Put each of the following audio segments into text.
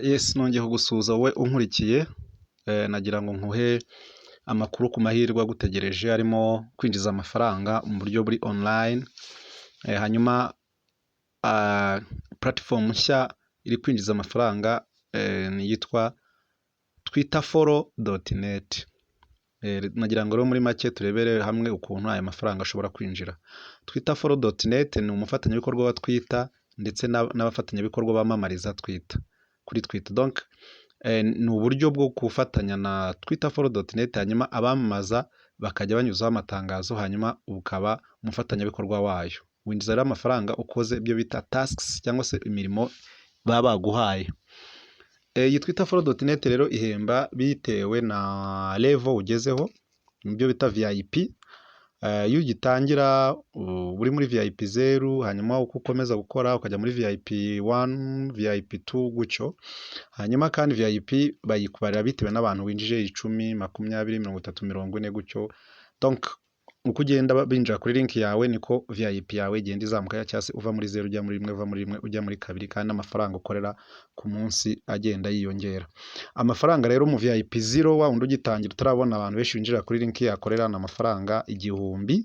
Yes, nongeye kugusuhuza wowe unkurikiye, nagira ngo nkuhe amakuru ku mahirwe agutegereje arimo kwinjiza amafaranga mu buryo buri online. Hanyuma platform nshya iri kwinjiza amafaranga ni iyitwa twitterfollow.net. Nagira ngo rero muri make turebere hamwe ukuntu aya mafaranga ashobora kwinjira. Twitterfollow.net ni umufatanyabikorwa wa Twitter ndetse n'abafatanyabikorwa bamamariza Twitter kuri Twitter. Donc ni uburyo bwo gufatanya na twitterfollow.net, hanyuma abamamaza bakajya banyuzaho amatangazo, hanyuma ukaba umufatanyabikorwa wayo. Winjiza rero amafaranga ukoze ibyo bita tasks cyangwa se imirimo baba baguhaye. Iyi twitterfollow.net rero ihemba bitewe na level ugezeho mu byo bita VIP. Iyo ugitangira uri muri VIP 0, hanyuma uko ukomeza gukora ukajya muri VIP 1, VIP 2 gutyo. Hanyuma kandi VIP bayikubarira bitewe n'abantu winjije: 10, 20, 30, 40 gutyo. Donc uko ugenda binjira kuri link yawe niko VIP yawe igenda izamuka, cyangwa se uva muri 0 ujya muri 1, uva muri 1 ujya muri 2, kandi n'amafaranga ukorera ku munsi agenda yiyongera. Amafaranga rero mu VIP 0, wa wundi ugitangira utarabona abantu benshi binjira kuri link, yakorera ni amafaranga 1000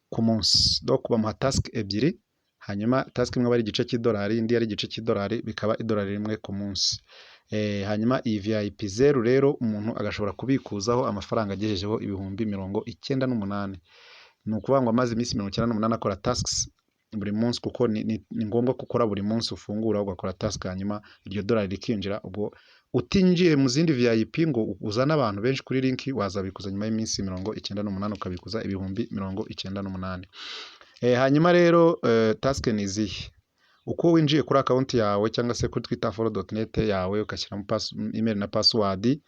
ku munsi. Donc bamuha task ebyiri, hanyuma task imwe aba ari igice cy'idolari, indi ari igice cy'idolari, bikaba idolari 1 ku munsi. Hanyuma iyi VIP 0 rero umuntu agashobora kubikuzaho amafaranga agejejeho 98,000. Ni ukuvuga ngo amaze iminsi 98 akora tasks buri munsi, kuko ni ngombwa ko ukora buri munsi, ufungura ugakora task, hanyuma iryo dolari rikinjira. Ubwo utinjiye mu zindi VIP ngo uzane abantu benshi kuri link, wazabikuza nyuma y'iminsi 98, ukabikuza 98,000. Hanyuma rero task ni izihe? Uko winjiye kuri account yawe cyangwa se kuri twitterfollow.net yawe, ugashyiramo email na password,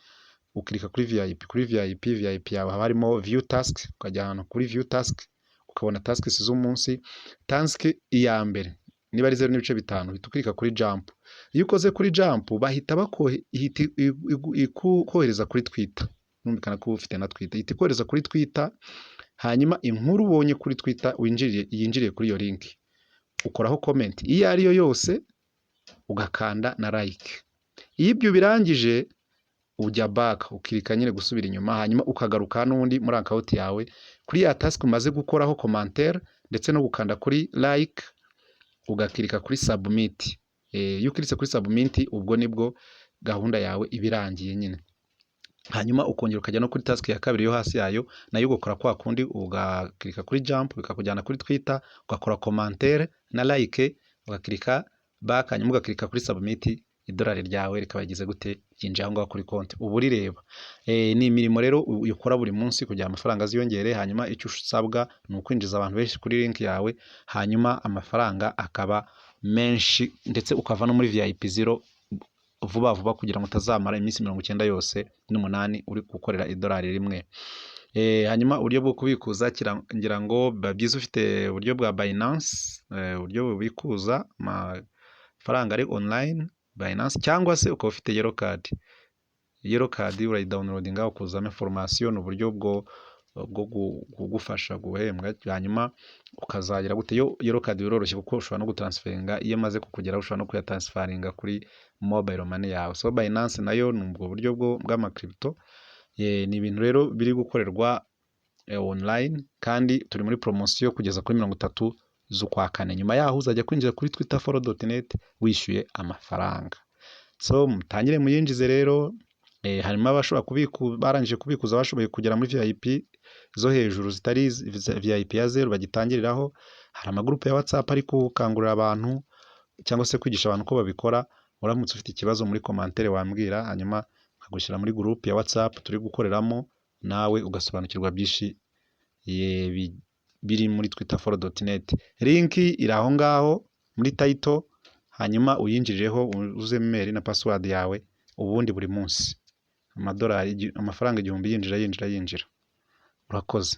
ukirika kuri VIP, kuri VIP yawe haba harimo view task, ukajya ahantu kuri view task ukabona tasks z'umunsi. Task iya mbere niba ari 0.5, uhita ukirika kuri jump. Iyo ukoze kuri jump bahita ihita ikohereza kuri Twitter. Numvikana ko uba ufite na Twitter, ihita ikohereza kuri Twitter. Hanyuma inkuru ubonye kuri Twitter winjiriye, yinjiriye kuri iyo link, ukoraho comment iyo ari yo yose, ugakanda na like. Iyo ibyo ubirangije ujya back, ukirika nyine gusubira inyuma, hanyuma ukagaruka n'ubundi muri account yawe kuri ya task umaze gukoraho commentaire ndetse no gukanda kuri like, ugakirika kuri submit. Iyo ukiritse kuri submit, ubwo nibwo gahunda yawe iba irangiye nyine. Hanyuma ukongera ukajya no kuri task ya kabiri yo hasi yayo, nayo ugakora kwa kundi, ugakirika kuri jump bikakujyana kuri Twitter, ugakora commentaire na like, ugakirika back, hanyuma ugakirika kuri submit, idolari ryawe rikaba rigeze gute? Ryinjiye aho ngaho kuri konti uba urireba. Ni imirimo rero ukora buri munsi kugira amafaranga aziyongere. Hanyuma icyo usabwa ni ukwinjiza abantu benshi kuri link yawe, hanyuma amafaranga akaba menshi, ndetse ukava no muri VIP 0 vuba vuba, kugira ngo utazamara iminsi 90 yose n'umunani uri gukorera idolari 1. Hanyuma uburyo bwo kubikuza, ngira ngo biba byiza ufite uburyo bwa Binance, uburyo bubikuza amafaranga ari online, Binance, cyangwa se ukaba ufite Yellow Card. Yellow Card urayidownloadinga, ukuzamo information, ni uburyo bwo kugufasha guhembwa. Hanyuma ukazagira gute? Yo Yellow Card biroroshye kuko ushobora no gutransferinga, iyo amaze kukugeraho ushobora no kuyatransferinga kuri mobile money yawe. So Binance nayo ni ubwo buryo bw'amacrypto. Ni ibintu rero biri gukorerwa online, kandi turi muri poromosiyo kugeza kuri 30 z'ukwa kane. Nyuma yaho uzajya kwinjira kuri twitterfollow.net wishyuye amafaranga. So mutangire muyinjize rero. Harimo abashobora barangije kubikuza, bashoboye kugera muri VIP zo hejuru zitari VIP ya 0 bagitangiriraho. Hari amagurupe ya WhatsApp ari gukangurira abantu cyangwa se kwigisha abantu uko babikora. Uramutse ufite ikibazo muri commentaire wambwira, hanyuma nkagushyira muri gurupe ya WhatsApp turi gukoreramo, nawe ugasobanukirwa byinshi biri muri twitterfollow.net. Link iri aho ngaho muri title, hanyuma uyinjirireho uze email na password yawe, ubundi buri munsi amadolari, amafaranga 1000 yinjira, yinjira, yinjira. Urakoze.